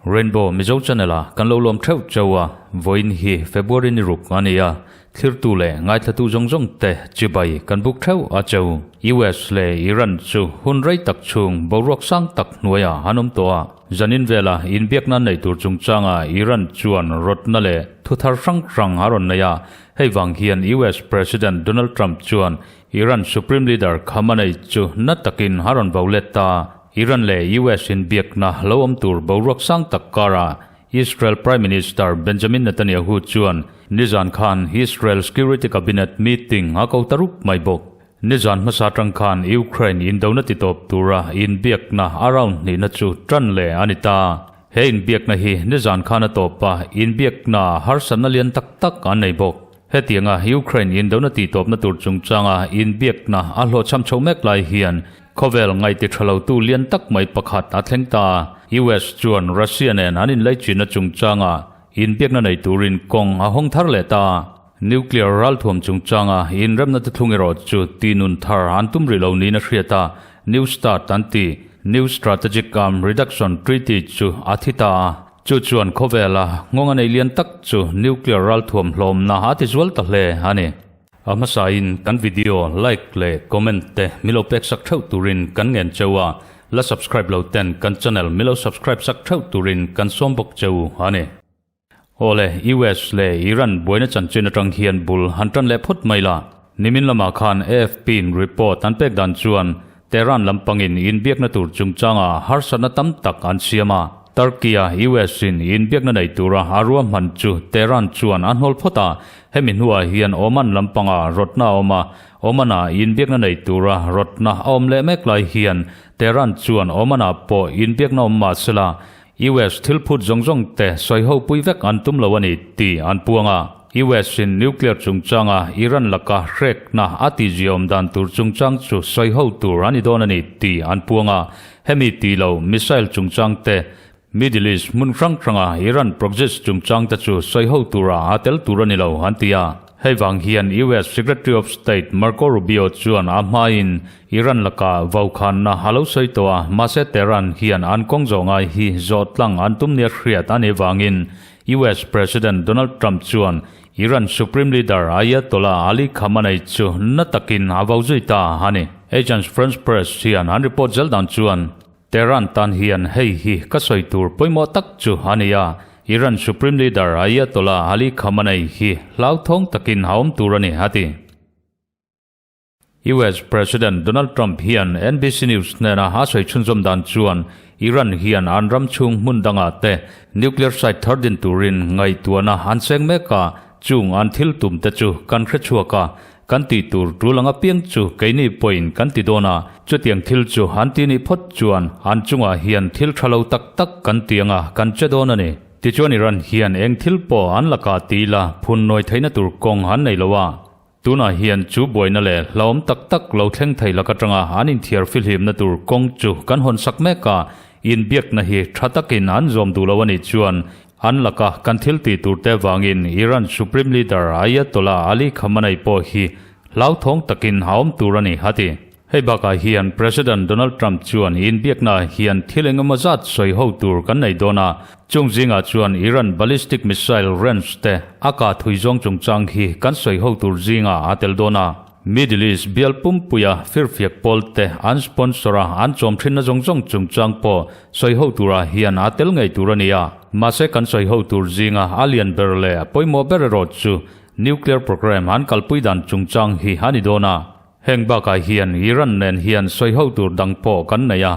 Rainbow Mizo Channel a kan lo lawm theuh cheu a, vawiin hi February ni ruk a ni a, thlirtu leh ngaithlatu zawng zawng te chibai kan buk theuh a cheu. US leh Iran chu hun rei tak chhung boruak sang tak hnuaiah an awm tawh a, zanin vela inbiakna neih tur chungchanga Iran chuan rawtna leh thuthar hrang hrang a rawn nei a, hei vang hian US President Donald Trump chuan Iran Supreme Leader Khamenei chu na takin a rawn vo let ta. Iran leh US inbiakna lo awm tur boruak sang tak karah Israel Prime Minister Benjamin Netanyahu chuan nizan khan Israel Security Cabinet meeting a ko ta rup mai bawk. Nizan hmasa atang khan Ukraine indona titawp tura inbiakna a round hnihna chu tan leh a ni ta. He inbiakna hi nizan khan a tawp a, inbiakna harsatna lian tak tak an nei bawk. Hetianga Ukraine indona tihtawpna tur chungchanga inbiakna a hlawhchham chho mek lai hian khawvel ngaihti tha lotu lian tak mai pakhat a thleng ta. US chuan Russia nen an inlaichinna chungchanga inbiakna nei turin kawng a hawng thar leh ta. Nuclear ralthuam chungchanga inremna te thlung erawh chu tihnun thar an tum rih lo niin a hriat a, New Start an ti. New Strategic Arm Reduction Treaty chu a thi ta a. Chu chuan khawvela nghawng a nei lian tak chu nuclear ralthuam hlawmna a ti zual ta hle a ni. A hmasain kan video like leh comment te milo pek sak theuh turin kan ngen cheu a, la subscribe lo ten kan channel milo subscribe sak theuh turin kan sawm bawk cheu a ni. Awle, US leh Iran buaina chanchin atang hian bul han tan leh phawt mai la. Nimin lamah khan AFP in report an pek dan chuan Tehran lampangin inbiakna tur chungchanga harsatna tam tak an siam a. Turkey-a US-in inbiakna nei tura a ruahman chu Tehran chuan a hnawl phawt a. Hemi hnuah hian Oman lampanga rawtna a awm a, Oman-a inbiakna nei tura rawtna a awm leh mek lai hian Tehran chuan Oman-ah pawh inbiakna awm mah sela US thil phut zawng zawng te sawi ho pui vek an tum lo a ni tih an puang a. US in nuclear chungchanga Iran laka hrekna a tihziaawm dan tur chungchang chu sawi ho tur a ni dawn a ni tih an puang a. Hemi tih lo missile chungchang te, Middle East hmun hrang hranga Iran proxies chungchang te chu sawi ho tura a tel tur a ni lo an ti a. Hei vang hian US Secretary of State Marco Rubio chuan a hmain Iran lakah vaukhanna a lo sawi tawh a, mahse Tehran hian an kawng zawh ngai hi zawh tlang an tum nia hriat a nih vangin US President Donald Trump chuan Iran Supreme Leader Ayatollah Ali Khamenei chu na takin a vau zui ta a ni. Agence France Presse hian an report zel dan chuan Tehran tan hian hei hi ka sawi tur pawimawh tak chu a ni a, Iran Supreme Leader Ayatollah Ali Khamenei hi hlauthawng takin a awm tur a ni, a ti. US President Donald Trump hian NBC News hnena a sawi chhunzawm dan chuan Iran hian an ram chhung hmun dangah te nuclear site thar din turin ngaihtuahna an seng mek a, chung an thil tum te chu kan hre chhuak a, kan tih tur tul anga piang chu keini pawhin kan ti dawn a, chutiang thil chu an ti nih phawt chuan an chungah hian thil tha lo tak tak kan ti anga kan che dawn a ni. Tichuan Iran hian eng thil pawh an lakah ti ila phun nawi theihna tur kawng an nei lo a, Tunah hian chu buaina leh hlauhawm tak tak lo thleng thei lak atanga an inthiar fihlimna tur kawng chu kan hawn sak mek a, inbiakna hi tha takin an zawm duh lo a nih chuan an laka kan thil tih tur te vangin Iran Supreme Leader Ayatollah Ali Khamenei pawh hi hlauthawng takin a awm tur a ni, a ti. Hei bakah hian President Donald Trump chuan inbiaknaah hian thil engemaw zat sawi ho tur kan nei dawn a, chung zingah chuan Iran ballistic missile range te a kah thui zawng chungchang hi kan sawi ho tur zingah a tel dawn a. Middle East bial pumpuia firfiak pawl te an sponsor a an chawm thinna zawng zawng chungchang pawh sawi ho turah hian a tel ngei tur a ni a. Mahse kan sawi ho tur zinga a lian ber leh pawimawh ber erawh chu nuclear program an kalpui dan chungchang hi a ni dawn a. Heng bakah hian Iran nen hian sawi ho tur dang pawh kan nei a,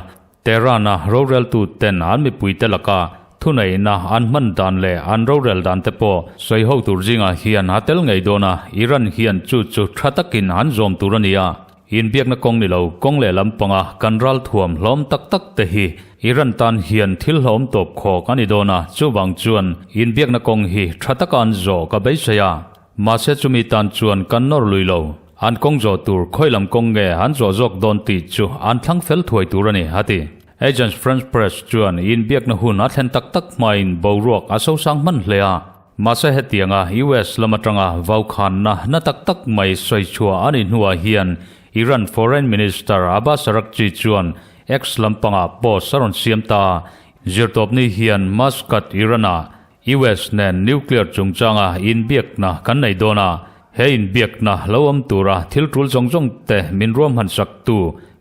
Tehran-a roreltu ten an mipuite laka thuneihna an hman dan leh an rorel dan te pawh sawi ho tur zingah hian a tel ngei dawn a, Iran hian chu chu tha takin an zawm tur a ni a, inbiakna kawng ni lo kawng leh lampanga kan ralthuam hlawm tak tak te hi Iran tan hian thil hlawm tawp khawk a ni dawn a, chuvang chuan inbiakna kawng hi tha taka an zawh ka beisei a. Mahse chumi tan chuan kan nawr lui lo. An kawng zawh tur khawi lam kawng nge an zawh zawk dawn tih chu an thlang fel thuai tur a ni, a ti. Agence France Presse chuan inbiakna hun a thlen tak tak hmain boruak a sosang hman hle a. Mahse hetianga US lam atanga vaukhanna na tak tak mai sawi chhuah a nih hnuah hian Iran Foreign Minister Abbas Araghchi chuan X lampangah post a rawn siam ta a. Zirtawpni hian Muscat, Iran-ah US nen nuclear chungchanga inbiakna kan nei dawn a, he inbiakna lo awm tura thil tul zawng zawng te min ruahman sak tu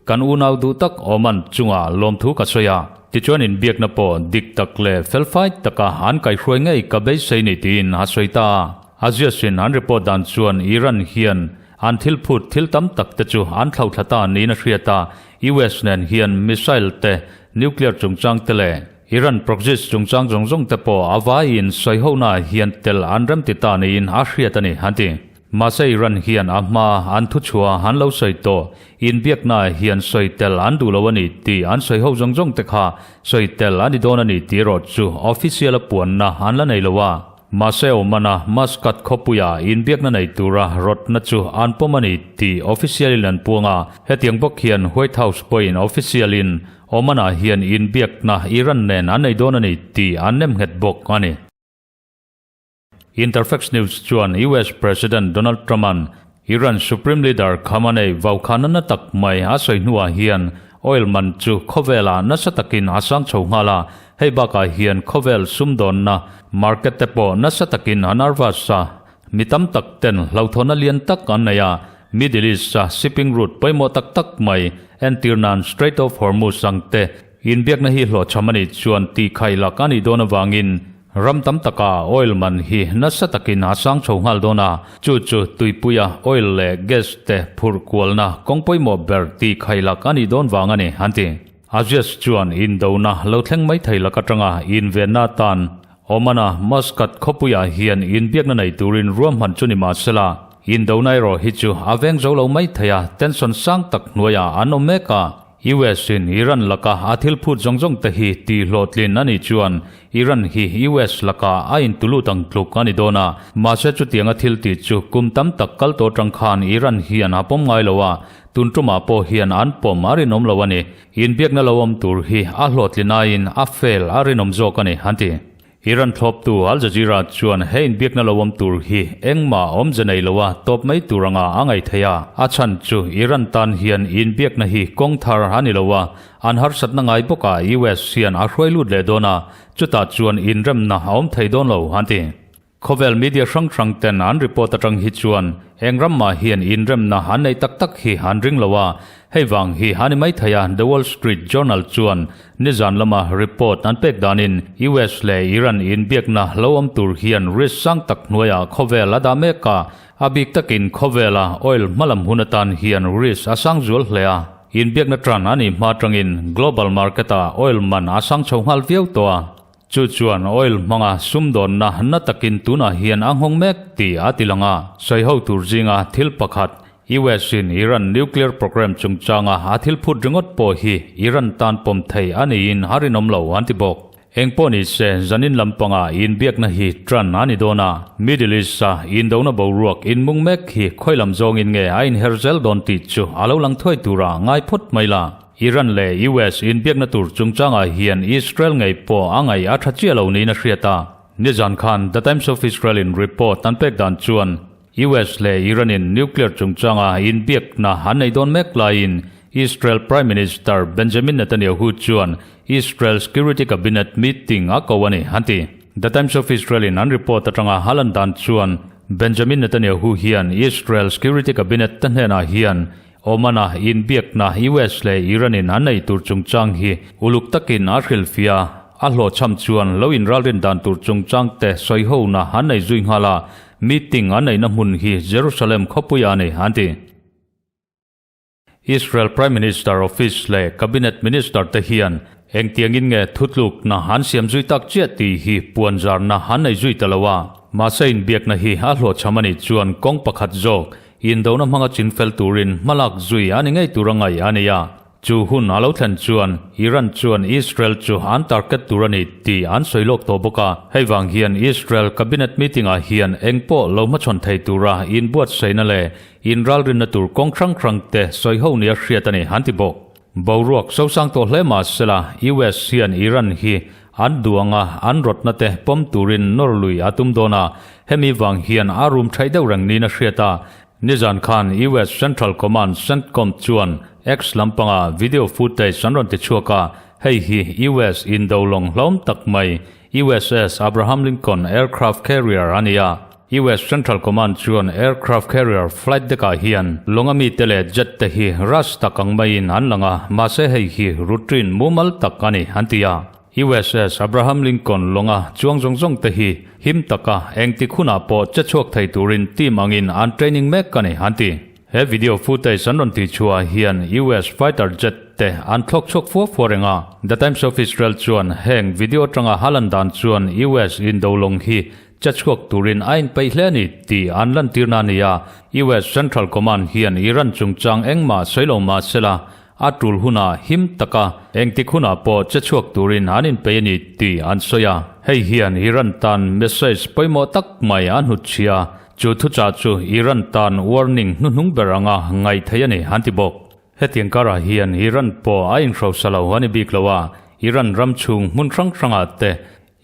kan unau duh tak Oman chunga lawmthu ka sawi a, tichuan inbiakna pawh dik tak leh felfai taka an kaihruai ngei ka beisei ni tiin a sawi ta a. Aziasin an report dan chuan Iran hian an thil phut thil tam tak te chu an thlauhthla ta niin a hriat a, US nen hian missile te, nuclear chungchang te leh Iran proxies chungchang zawng zawng te pawh a vaiin sawihonaah hian tel an remti ta niin a hriat a ni, an ti. Mahse Iran hian a hma an thuchhuah an lo sawi tawh, inbiaknaah hian sawi tel an duh lo a ni tih an sawiho zawng zawng te kha sawi tel a ni dawn a ni tih erawh chu official a puanna an la nei lo a. Mahse Oman-a Muscat khawpuia inbiakna nei tura rawtna chu an pawm a ni tih official-in an puang a, hetiang bawk hian White House pawhin official-in Oman-ah hian inbiakna Iran nen an nei dawn a ni tih an nem nghet bawk a ni. Interfax News chuan US President Donald Trump-a'n Iran Supreme Leader Khamenei vaukhana na tak mai a sawi hnuah hian oil man chu khawvelah nasa takin a sang chho nghal a, hei bakah hian khawvel sumdawnna market te pawh nasa takin a nervous a, Mi tam tak ten hlauthawna lian tak an nei a, Middle East-a shipping route pawimawh tak tak mai, entir nan Strait of Hormuz ang te, inbiakna hi hlawhchham a nih chuan tihkhaih lak a nih dawn avangin ram tam taka oil man hi nasa takin a sang chho nghal dawn a, chu chu tuipuia oil leh gas te phurh kualna kawng pawimawh ber tihkhaih lak a nih dawn vang a ni, an ti. Aziz chuan indona lo thleng mai thei lak atanga invenna atan Oman-a Muscat khawpuiah hian inbiakna nei turin ruahman chu ni mah sela, indona erawh hi chu a veng zo lo mai thei a, tension sang tak hnuaiah an awm mek a. US-in Iran laka a thil phut zawng zawng te hi tih hlawhtlin a nih chuan Iran hi US lakah a intulut ang tluk a ni dawn a, mahse chutianga thil tih chu kum tam tak kal tawh atang khan Iran hian a pawm ngai lo a, tun tumah pawh hian an pawm a rinawm lo a ni. Inbiakna lo awm tur hi a hlawhtlin aiin a fail a rinawm zawk a ni, an ti. Iran thlawptu Al Jazeera chuan he inbiakna lo awm tur hi engmah awmze nei loa tawp mai tur anga a ngaih theih a, a chhan chu Iran tan hian inbiakna hi kawng thar a ni lo a, an harsatna ngai bawkah US hian a hruai lut leh dawn a, chutah chuan inremna a awm thei dawn lo, an ti. Khawvel media hrang hrang ten an report atang hi chuan eng ram mah hian inremna an neih tak tak hi an ring lo a, hei vang hi a ni mai thei a, The Wall Street Journal chuan nizan lama report an pek danin US leh Iran inbiakna lo awm tur hian risk sang tak hnuaiah khawvel a dah mek a, a bik takin khawvela oil hmalam hun atan hian risk a sang zual hle a, inbiakna tan a nih hma atangin global market-ah oil man a sang chho nghal viau tawh a. Chu chuan oil hmanga sumdawnna na takin tunah hian a nghawng mek tih a ti lang a. Sawiho tur zinga thil pakhat, US-in Iran nuclear program chungchanga a thil phut ringawt pawh hi Iran tan pawm thei a niin a rinawm lo an ti bawk. Eng pawh ni se, zanin lampanga inbiakna hi tan a ni dawn a, Middle East-a indona boruak inmung mek hi khawi lam zawngin nge a inher zel dawn tih chu a lo lang thuai tura ngai phawt mai la. Iran leh US inbiakna tur chungchangah hian Israel ngei pawh a ngaih a tha chiah lo niin a hriat a. Nizan khan The Times of Israel in report an pek dan chuan US leh Iran in nuclear chungchanga inbiakna an nei dawn mek laiin Israel Prime Minister Benjamin Netanyahu chuan Israel Security Cabinet meeting a ko a ni, an ti. The Times of Israel in an report atanga a lan dan chuan Benjamin Netanyahu hian Israel Security Cabinet te hnenah hian Oman-a inbiakna US leh Iran-in an nei tur chungchang hi uluk takin a hrilhfiah a, a hlawhchham chuan lo inralrin dan tur chungchang te sawihona an nei zui nghal a, meeting an neihna hmun hi Jerusalem khawpuia a ni, an ti. Israel Prime Minister Office leh Cabinet Minister te hian engtiangin nge thutlukna an siam zui tak chiah tih hi puanzarna an nei zui ta lo a, mahse inbiakna hi a hlawhchham a nih chuan kawng pakhat zawk Indona hmanga chinfel turin hmalak zui a ni ngei tur a ngaih a ni a. Chu hun a lo thlen chuan Iran chuan Israel chu an target tur a ni tih an sawi lawk tawh bawk a. Hei vang hian Israel cabinet meeting ah hian eng pawh lo hmachhawn thei tura inbuatsaihna leh inralrinna tur kawng hrang hrang te sawi ho nia hriat a ni an ti bawk. Boruak sosang tawh hle mah sela US hian Iran hi. an duh anga an rawtna te pawm turin nawr lui a tum dawn a, hemi vang hian a rum thaih deuh reng niin a hriat a. Nizan khan US Central Command, Centcom, chuan X lampanga video footage an rawn ti chhuak a, hei hi US indo lawng hlawm tak mai USS Abraham Lincoln aircraft carrier a ni a. US Central Command chuan aircraft carrier flight deck-ah hian lawng a mite leh jet te hi rush tak ang maiin an lang a, mahse hei hi routine mumal tak a ni, an ti a. USS Abraham Lincoln lawnga chuang zawng zawng te hi him taka engtik hunah pawh che chhuak thei turin team angin an training mek a ni, an ti. He video footage an rawn tih chhuah hian US fighter jet te an thlawk chhuak fua fua reng a. The Times of Israel chuan heng video atanga halan dan chuan US indo lawng hi che chhuak turin a inpeih hle a ni tih an lantirna a ni a. US Central Command hian Iran chungchang engmah sawi lo mah sela a tul hunah him taka engtik hunah pawh che chhuak turin an inpeih a ni tih an sawi a. Hei hian Iran tan message pawimawh tak mai a hnutchhia. Chu thuchah chu Iran tan warning hnuhnung ber anga ngaih theih a ni, an ti bawk. Hetiang karah hian Iran pawh a inhrosa lo a ni bik lo a, Iran ram chhung hmun hrang hrangah te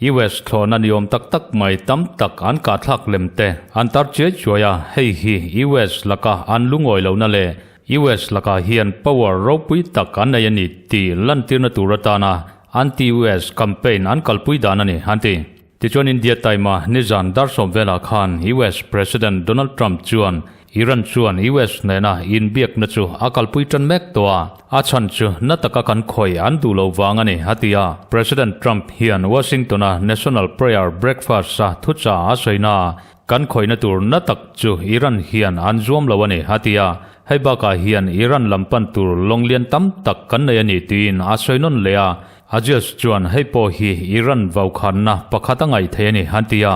US thlawhna ni awm tak tak mai tam tak an kahthlak lem te an tar chiai chuai a, hei hi US laka an lungawi lohna leh US lakah hian power ropui tak an nei a ni tih lantirna tur atana anti-US campaign an kalpui dan a ni, an ti. Tichuan India taima nizan darsawm velah khan US President Donald Trump chuan Iran chuan US nena inbiakna chu a kalpui tan mek tawh a, a chhan chu na taka kan khawih an duh lo vang a ni, a ti a. President Trump hian Washington-a National Prayer Breakfast-a thuchah a sawina ah kan khawihna tur na tak chu Iran hian an zuam lo a ni, a ti a. Hei bakah hian Iran lam pan tur lawng lian tam tak kan nei a ni tiin a sawi nawn leh a. Agios chuan hei pawh hi Iran vaukhanna pakhat a ngaih thei a ni, an ti a.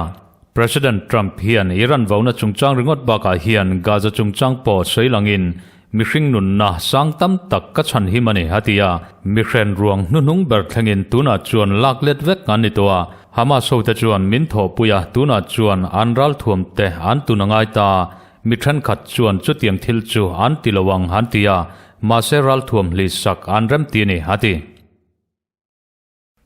President Trump hian Iran vauna chungchang ringawt bakah hian Gaza chungchang pawh sawi langin mihring nunna sang tam tak ka chhan him a ni, a ti a. Mihren ruang hnuhnung ber thlengin tunah chuan lak let vek an ni tawh a. Hamas hote chuan min thawhpui a, tunah chuan an ralthuam te an tun a ngai ta. Mi thenkhat chuan chutiang thil chu an ti lo ang, an ti a. Mahse ralthuam hlihsak an remti a ni, a ti.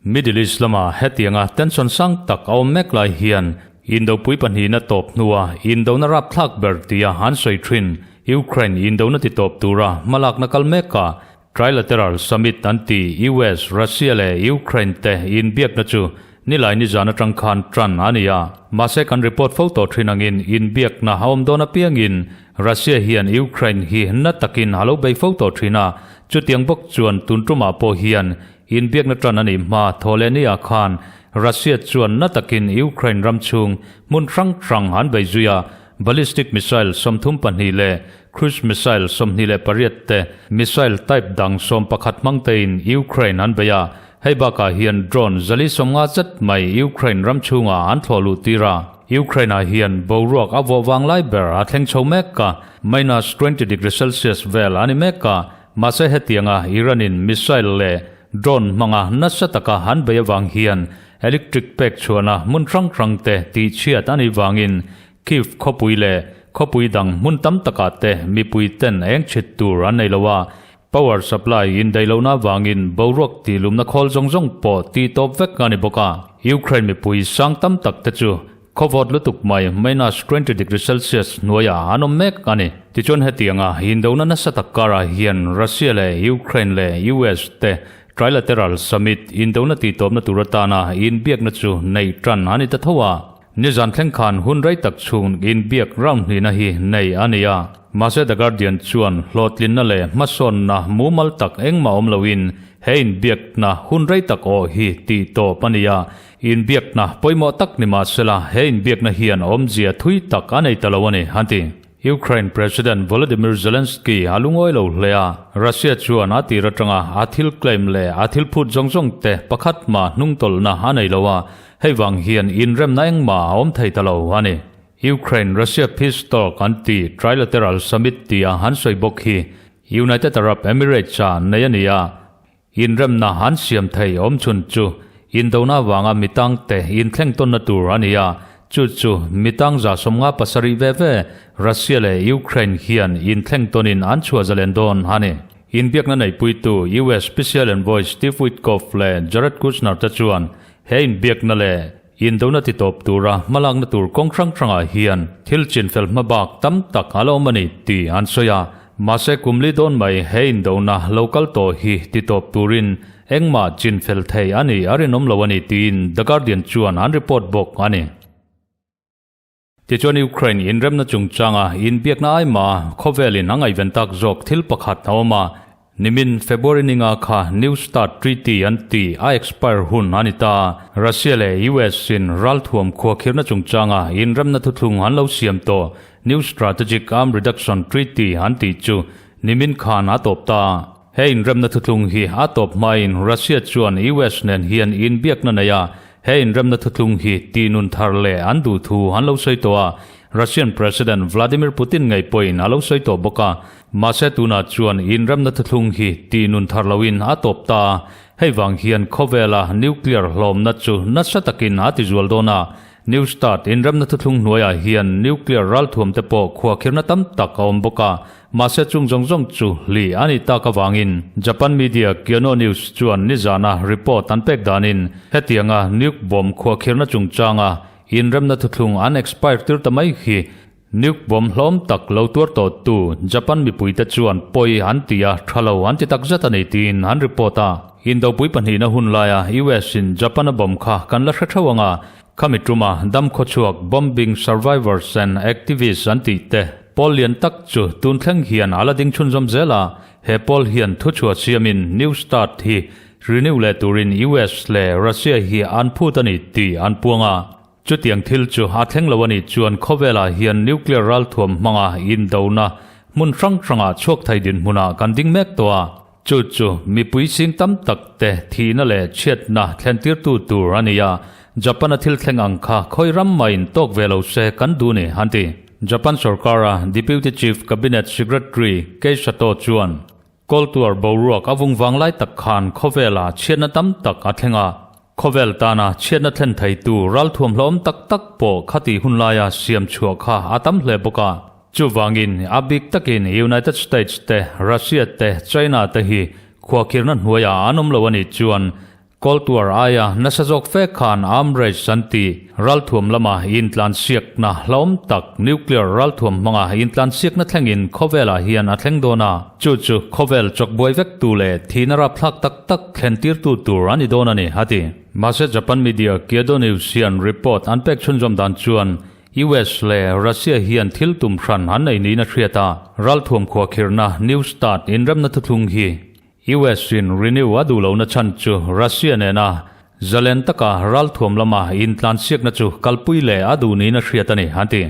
Middle East lama hetianga tension sang tak a awm mek lai hian Indopui pahnihna tawp hnua indona rapthlak ber tia an sawi thin Ukraine indona ti tawp tura hmalakna kal meka Trilateral Summit an ti US, Russia leh Ukraine te inbiakna chu nilai nizan atang khan tan a ni a. Mahse kan report fo tawh thin angin inbiakna a awm dawn apiangin Russia hian Ukraine hi na takin a lo bei fo tawh thin a, chutiang bawk chuan tun tumah pawh hian Inbiakna tan a nih hma Thawhlehniah khan Russia chuan na takin Ukraine ram chhung hmun hrang hrang an bei zui a, ballistic missile 32 leh cruise missile 28 te, missile type dang 11 hmang tein Ukraine an bei a, hei bakah hian drone 450 zet mai Ukraine ram chhungah an thlawh luh tir a. Ukraine-ah hian boruak a vawh vang lai ber a thleng chho mek a, minus 20 degree Celsius vel a ni mek a, Mahse hetianga Iran-in missile leh drone hmanga nasa taka an bei avang hian electric pek chhuahna hmun hrang hrang te tihchhiat a nih vangin Kyiv khawpui leh khawpui dang hmun tam takah te mipui ten eng chhit tur an nei lo a, power supply indaih lohna avangin boruak tihlumna khawl zawng zawng pawh tihtawp vek a ni bawk a. Ukraine mipui sang tam tak te chu Khawvawt lutuk mai minus 20 degree Celsius hnuaiah an awm mek a ni. Tichuan hetianga indona nasa tak karah hian Russia leh Ukraine leh US te trilateral summit indona tihtawpna tur atana inbiakna chu neih tan a ni ta tho a. Nizan thleng khan hun rei tak chhung inbiak round hnihna hi nei a ni a. Mahse The Guardian chuan hlawhtlinna leh hmasawnna mumal tak engmah awm loin he inbiakna hun rei tak awh hi tihtawp a ni a. Inbiakna pawimawh tak ni mahsela he inbiakna hian awmzia thui tak a nei ta lo a ni, an ti. Ukraine President Volodymyr Zelensky a lungawi lo hle a, Russia chuan a tir atanga a thil claim leh a thil phut zawng zawng te pakhat mah hnungtawlhna a nei lo a, hei vang hian inremna engmah a awm thei ta lo a ni. Ukraine-Russia Peace Talk an ti Trilateral Summit tia an sawi bawk hi United Arab Emirates-a nei a ni a, Inremna an siam thei awm chhun chu indona avanga mitangte inthleng tawnna tur a ni a, chu chu mitang 57 ve ve Russia leh Ukraine hian inthleng tawnin an chhuah zalen dawn a ni. Inbiakna neihpuitu US Special Envoy Steve Witkoff leh Jared Kushner te chuan. He inbiakna leh indona titawp tura hmalakna tur kawng hrang hrangah hian thil chinfel hmabak tam tak a la awm a ni tih an sawi a. Mahse kum li dawn mai he indona lo kal tawh hi titawp turin engmah chinfel thei a nih a rinawm lo a ni tiin The Guardian chuan an report bawk a ni. Tichuan Ukraine inremna chungchanga inbiakna aima khawvelin a ngaihven tak zawk thil pakhat a awm a, nimin February ninga kha New Start Treaty an tih a expire hun a ni ta. Russia leh US in ralthuam khuakhirna chungchanga inremna thuthlung an lo siam tawh New Strategic Arm Reduction Treaty an tih chu nimin khan a tawp ta. He inremna thuthlung hi a tawp hmain Russia chuan US nen hian inbiakna nei a, He inremna thuthlung hi tihnun thar leh an duh thu an lo sawi tawh a, Russian President Vladimir Putin ngei pawhin a lo sawi tawh bawk a. Mahse tunah chuan inremna thuthlung hi tihnun thar loin a tawp ta a, hei vang hian khawvela nuclear hlawmna chu nasa takin a tizual dawn a. New Start inremna thuthlung hnuaiah hian nuclear ralthuam te pawh khuakhirna tam tak a awm bawk a, Mahse chung zawng zawng chu hli a nih tak avangin Japan media Kyono News chuan nizana report an pek danin hetianga nuke bomb khuakhirna chungchanga inremna thuthlung an expire tir ta mai hi nuke bomb hlawm tak lo tuar tawhtu Japan mipuite chuan pawi an ti a, tha lo an ti takzet a ni tiin an report a. Indopui pahnihna hun laia US in Japan a bomb kha kan la hre theuh ang a, Khami tuma dam khawchhuak bombing survivors and activists an tih te pawl lian tak chu tun thleng hian a la ding chhunzawm zel a, he pawl hian thuchhuah siamin New Start hi renew leh turin US leh Russia hi an phut a ni tih an puang a. Chutiang thil chu a thleng lo a nih chuan khawvelah hian nuclear ralthuam hmanga indona hmun hrang hrangah chhuak thei dinhmunah kan ding mek tawh a. Chu chu mipui sing tam tak te thihna leh chhiatna thlentirtu tur a ni a, Japan-a thil thleng ang kha khawi ram maiin tawk ve lo se kan duh ni, an ti. Japan sorkara Deputy Chief Cabinet Secretary Kei Sato chuan, Kawltuar boruak a vung vang lai tak khan khawvela chhiatna tam tak a thleng a, khawvel tana chhiatna thlen theitu ralthuam hlawm tak tak pawh khati hun laia siam chhuah kha a tam hle bawk a. Chuvangin, a bik takin United States te, Russia te, China te hi khuakhirna hnuaiah an awm lo a nih chuan Cold War aia nasa zawk fe khan arm race an ti. Ralthuam lama intlansiakna hlauhawm tak nuclear ralthuam hmanga intlansiakna thlengin khawvelah hian a thleng dawn a, chu chu khawvel chawkbuai vektu leh thihna rapthlak tak tak thlentirtu tur a ni dawn a ni, a ti. Mahse Japan media Kyodo News hian report an pek chhunzawm dan chuan US leh Russia hian thil tum hran an nei niin a hriat a, ralthuam khuakhirhna New Start inremna thuthlung hi US in renew a duh lohna chhan chu Russia nena zalen taka ralthuam lama intlansiakna chu kalpui leh a duh niin a hriat a ni, an ti.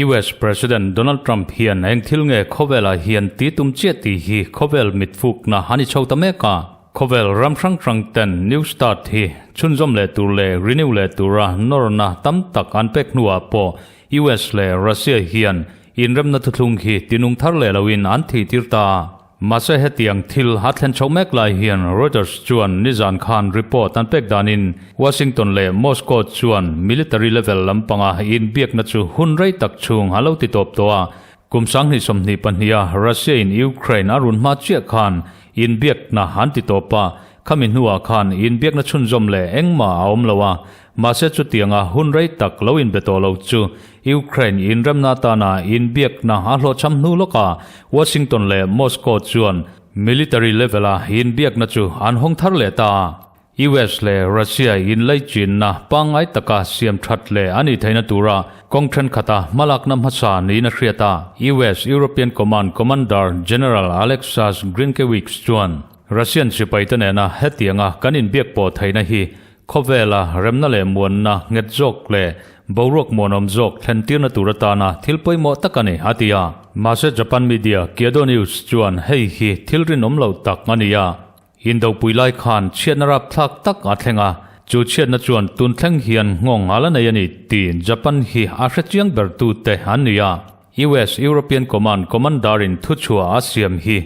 US President Donald Trump hian eng thil nge khawvelah hian ti tum chiah tih hi khawvel mitfukna a ni chho ta mek a. Khawvel ram hrang hrang ten New Start hi chhunzawm leh tur leh renew leh tura nawrna tam tak an pek hnuah pawh US leh Russia hian inremna thuthlung hi tinung thar leh loin an thihtir ta a. Mahse hetiang thil a thlen chhoh mek lai hian Reuters chuan nizan khan report an pek danin Washington leh Moscow chuan military level lampanga inbiakna chu hun rei tak chhung a lo ti tawp tawh a. Kum 2022 a Russia in Ukraine a run hma chiah khan inbiakna an ti tawp a, khami hnuah khan inbiakna chhunzawm leh engmah a awm lo a. Mahse chutianga hun rei tak lo inbe tawh lo chu Ukraine inremna atana inbiakna a hlawhchham hnu lawkah Washington leh Moscow chuan military level-a inbiakna chu an hawng thar leh ta a. US leh Russia inlaichinna pangngai taka siam that leh a nih theihna tura kawng thenkhat a hmalakna hmasa niin a hriat a. US European Command Commander General Alexus Grynkewich chuan Russian sipaite nena hetianga kan inbiak pawh theihna hi Khawvela remna leh muanna nghet zawk leh boruak muanawm zawk thlentirna tur atana thil pawimawh tak a ni, a ti a. Mahse Japan media Kyodo News chuan hei hi thil rinawm lo tak a ni a. Indopui lai khan chhiatna rapthlak tak a thleng a, chu chhiatna chuan tun thleng hian nghawng a la nei a ni tih Japan hi a hrechiang bertute an ni a. US European Command Commander-in thuchhuah a siam hi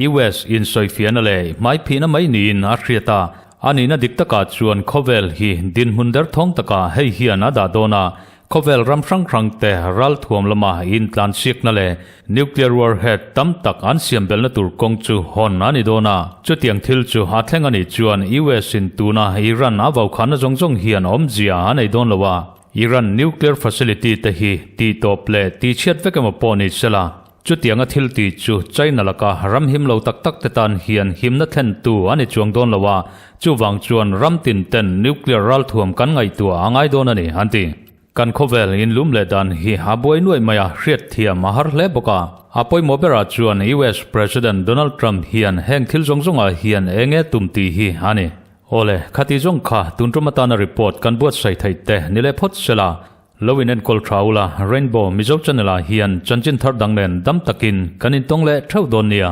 US insawifiahna leh hmaiphihna mai niin a hriat a, a nihna dik takah chuan khawvel hi dinhmun derthawng takah hei hian a dah dawn a. Khawvel ram hrang hrang te ralthuam lama intlansiakna leh nuclear warhead tam tak an siam belhna tur kawng chu hawn a ni dawn a. Chutiang thil chu a thleng a nih chuan US in tuna Iran a vaukhana zawng zawng hian awmzia a nei dawn lo a. Iran nuclear facility te hi tihtawp leh tihchhiat vek emaw pawh ni sela, chutianga thil tih chu China laka ram him lo tak tak te tan hian himna thlentu a ni chuang dawn lo a, chuvang chuan ram tin ten nuclear ralthuam kan ngaihtuah a ngai dawn a ni, an ti. Kan khawvel inlum leh dan hi a buai nuaih mai a, hriatthiam a har hle bawk a. A pawimawh berah chuan US President Donald Trump hian heng thil zawng zawngah hian eng nge tum tih hi a ni. Awle, khati zawng kha tun tum atana report kan buatsaih theih te ni leh phawt sela, lo in enkawl tha ula, Rainbow Mizo Channel ah hian chanchin thar dang nen dam takin kan intawng leh theuh dawn nia.